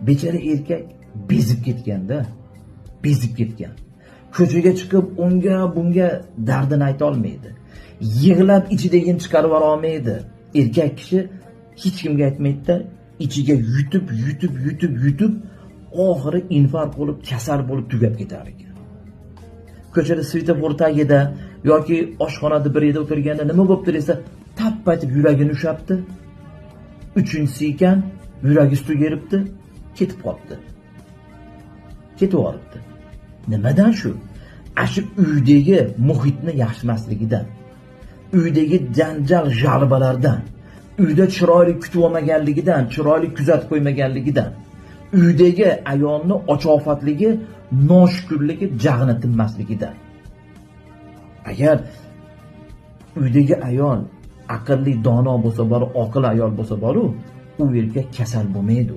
Bechora erkak bezib ketganda, bezib ketgan. Ko'chaga chiqib unga bunga dardini ayta olmaydi. Yig'lab ichidagini chiqarib yubora olmaydi. Erkak kishi hech kimga aytmaydi-da, ichiga yutib, yutib, yutib, yutib, oxiri infarkt bo'lib, kasal bo'lib tugab ketar ekan. Ko'chada svetofor tagida yoki oshxonada bir yerda o'tirganda nima bo'pti desa, tappa etib yuragini ushlabdi. Uchinchisi ekan, yuragi ustiga eribdi, ketib qolibdi. Ketib yuboribdi. Nimadan shu? Shu uydagi muhitni yaxshimasligidan, uydagi janjal jalbalardan, uyda chiroyli kutib olmaganligidan, chiroyli kuzatib qo'ymaganligidan, uydagi ayolni ochofatligi, noshukurligi, jag'ini tinmasligidan. Agar uydagi ayol aqlli, dono bo'lsa, bor, oqil ayol bo'lsa boru, u erkak kasal bo'lmaydi.